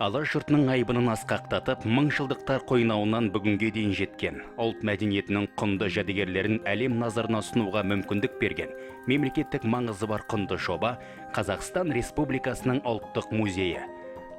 Алаш жұртының айбынын асқақтатып, мың жылдықтар қойнауынан бүгінге дейін жеткен ұлт мәдениетінің құнды жәдігерлерін әлем назарына ұсынуға мүмкіндік берген мемлекеттік маңызы бар құнды жоба — Қазақстан Республикасының ұлттық музейі.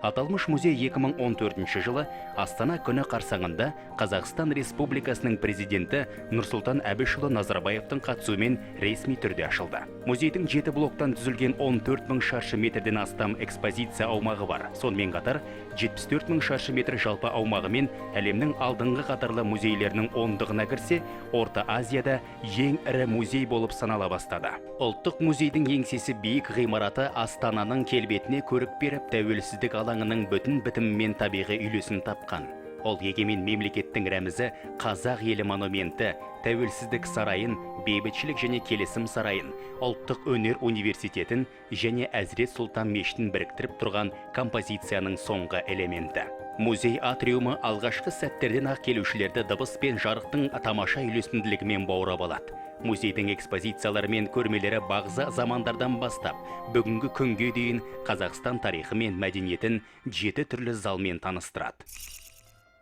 Аталмыш музей 2014 жылы Астана күні қарсаңында Қазақстан Республикасының президенті Нұрсұлтан Әбішұлы Назарбаевтың қатысуымен ресми түрде ашылды. Музейдің жеті блоктан түзілген 14 мың шаршы метрден астам экспозиция аумағы бар. Сонымен қатар 74 мың шаршы метр жалпы аумағымен әлемнің алдыңғы қатарлы музейлерінің ондығына кірсе, Орта Азияда ең ірі музей болып санала бастады. Ұлттық музейдің еңсесі биік ғимараты Астананың келбетіне көрік беріп, тәуелсіздік алаңының бүтін бітімімен табиғи үйлесім тапқан. Ол егемен мемлекеттің рәмізі Қазақ елі монументі, Тәуелсіздік сарайын, Бейбітшілік және келісім сарайын, Ұлттық өнер университетін және Әзірет Сұлтан мешітін біріктіріп тұрған композицияның соңғы элементі. Музей атриумы алғашқы сәттерден ақ келушілерді дыбыс пен жарықтың тамаша үйлесімділігімен баурап алады. Музейдің экспозициялары мен көрмелері бағзы замандардан бастап бүгінгі күнге дейін Қазақстан тарихы мен мәдениетін жеті түрлі залмен таныстырады.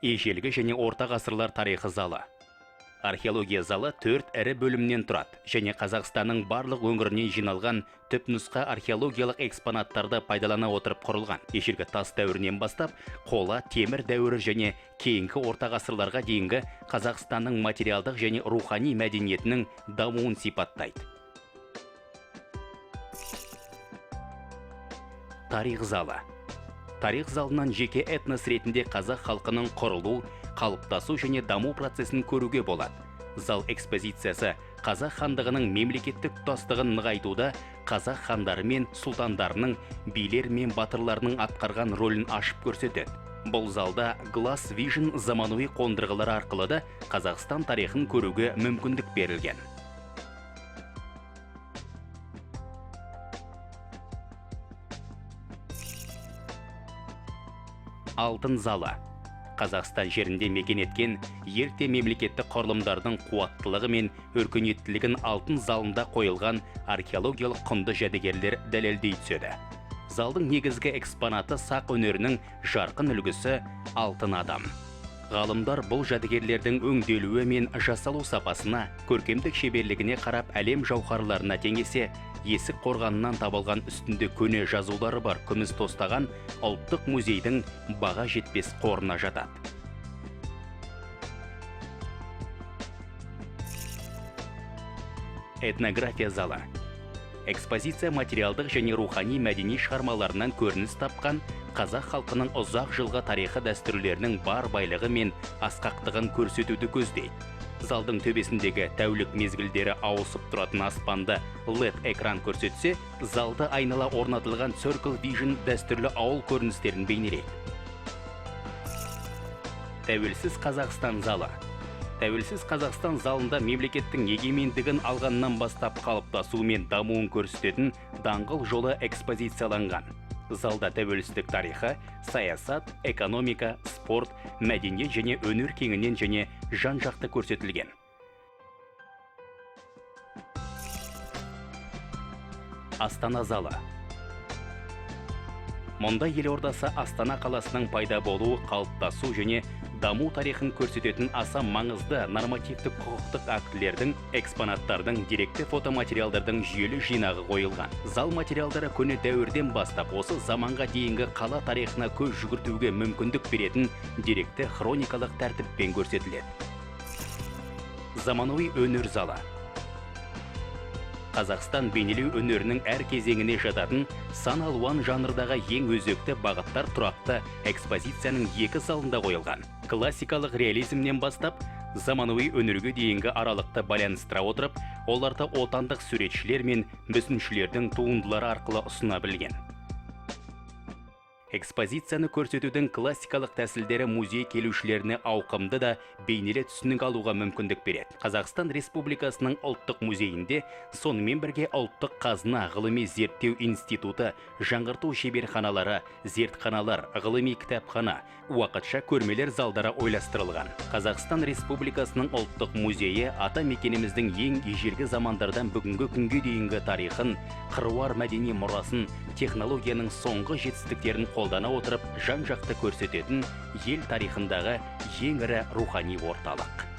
Ежелгі және орта ғасырлар тарихы залы. Археология залы төрт ірі бөлімнен тұрады және Қазақстанның барлық өңірінен жиналған түпнұсқа археологиялық экспонаттарды пайдалана отырып құрылған. Ежелгі тас дәуірінен бастап қола, темір дәуірі және кейінгі орта ғасырларға дейінгі Қазақстанның материалдық және рухани мәдениетінің дамуын сипаттайды. Тарих залы. Тарих залынан жеке этнос ретінде қазақ халқының құрылу, қалыптасу және даму процесін көруге болады. Зал экспозициясы Қазақ хандығының мемлекеттік тұтастығын нығайтуда қазақ хандары мен сұлтандарының, билер мен батырларының атқарған рөлін ашып көрсетеді. Бұл залда Glass Vision заманауи қондырғылары арқылы да Қазақстан тарихын көруге мүмкіндік берілген. Алтын залы. Қазақстан жерінде мекен еткен ерте мемлекеттік құрылымдардың қуаттылығы мен өркениеттілігін алтын залында қойылған археологиялық құнды жәдігерлер дәлелдей түседі. Залдың негізгі экспонаты — сақ өнерінің жарқын үлгісі — алтын адам. Ғалымдар бұл жәдігерлердің өңделуі мен жасалу сапасына, көркемдік шеберлігіне қарап әлем жауһарларына теңесе, Есік қорғанынан табылған үстінде көне жазулары бар күміс тостаған ұлттық музейдің баға жетпес қорына жатады. Этнография залы. Экспозиция материалдық және рухани мәдени шығармаларынан көрініс тапқан қазақ халқының ұзақ жылғы тарихы, дәстүрлерінің бар байлығы мен асқақтығын көрсетуді көздейді. Залдың төбесіндегі тәулік мезгілдері ауысып тұратын аспанды LED экран көрсетсе, залды айнала орнатылған Circle Vision дәстүрлі ауыл көріністерін бейнелейді. Тәуелсіз Қазақстан залы. Тәуелсіз Қазақстан залында мемлекеттің егемендігін алғаннан бастап қалыптасуы мен дамуын көрсететін даңғыл жолы экспозицияланған. Залда тәуелсіздік тарихы, саясат, экономика, спорт, мәдениет және өнер кеңінен және жан-жақты көрсетілген. Астана залы. Мұнда елордасы Астана қаласының пайда болуы, қалыптасу және даму тарихын көрсететін аса маңызды нормативтік құқықтық актілердің, экспонаттардың, деректі фотоматериалдардың жүйелі жинағы қойылған. Зал материалдары көне дәуірден бастап осы заманға дейінгі қала тарихына көз жүгіртуге мүмкіндік беретін деректі хроникалық тәртіппен көрсетіледі. Заманауи өнер залы. Қазақстан бейнелеу өнерінің әр кезеңіне жататын сан алуан жанрдағы ең өзекті бағыттар тұрақты экспозицияның екі залында қойылған. Классикалық реализмнен бастап заманауи өнерге дейінгі аралықты байланыстыра отырып, оларды отандық суретшілер мен мүсіншілердің туындылары арқылы ұсына білген. Экспозицияны көрсетудің классикалық тәсілдері музей келушілеріне ауқымды да бейнелі түсінік алуға мүмкіндік береді. Қазақстан Республикасының ұлттық музейінде сонымен бірге Ұлттық қазына ғылыми зерттеу институты, жаңғырту шеберханалары, зертханалар, ғылыми кітапхана, уақытша көрмелер залдары ойластырылған. Қазақстан Республикасының ұлттық музейі ата мекеніміздің ең ежелгі замандардан бүгінгі күнге дейінгі тарихын, қыруар мәдени мұрасын, технологияның соңғы жетістіктерін қолдана отырып, жан жақты көрсететін ел тарихындағы ең ірі рухани орталық.